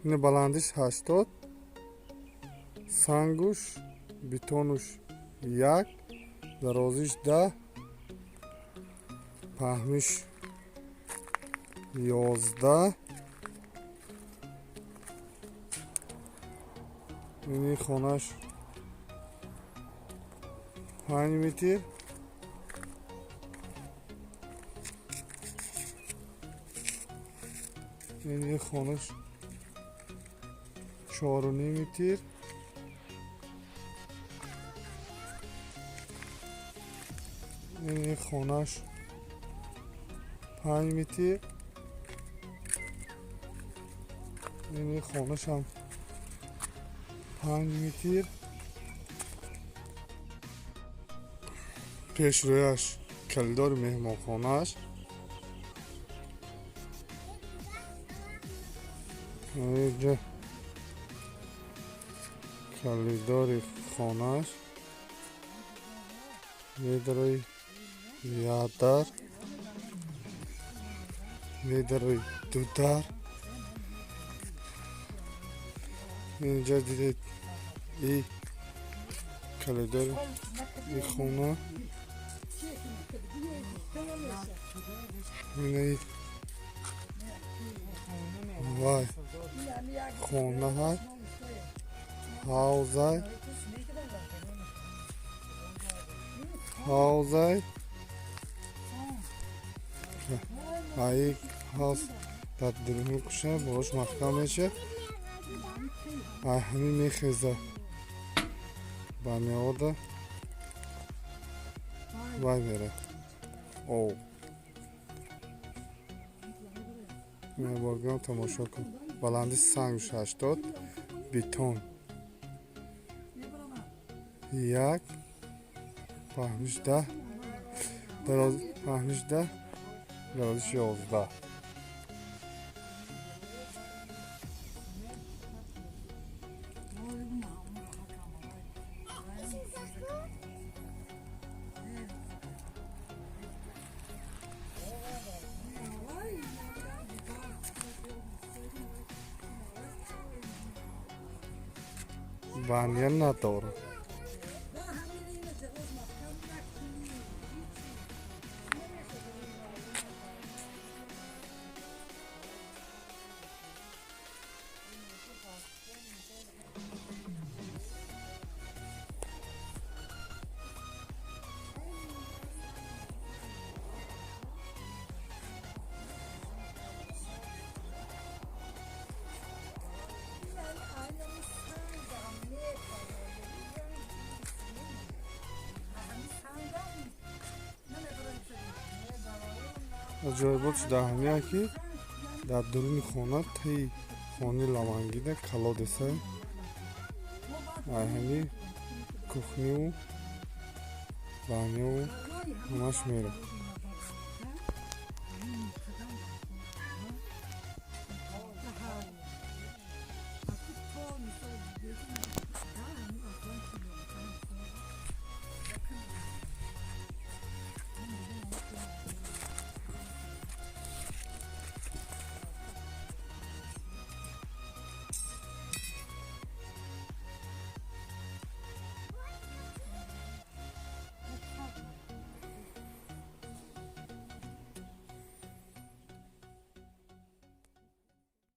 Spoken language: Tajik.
Ина баландиш 80, сангуш бетонуш як, дарозиш 10, паҳмиш 11. Ини хонаш 5 метр. Ини хонаш 4,5 метр. Ини хонаш 5 метр. Ини хонашам 5 метр. Пешрӯяш калидори меҳмонхонааш. Инҷа калидори хонааш. Медарои як дар, медарои ду дар. Инҷа дидед, и калидори и хона. Инаи вай хона ҳаст, ҳавзай, ҳавзай. Аи ҳавз дар дуруни куша болош маҳкам мешавад. Ай ҳамин мехеза ба меода, вай мера об. Боргам тамошо кун. Баланди сангш 80, бетон як, паҳниш 10, дароз паҳниш 10, дарозиш 11. Баня надорад. Аҷоибот даҳамия, ки дар дуруни хона, таи хонаи лавангида колодец ай. Ай ҳами кухня ву баня ву ҳамаш мера.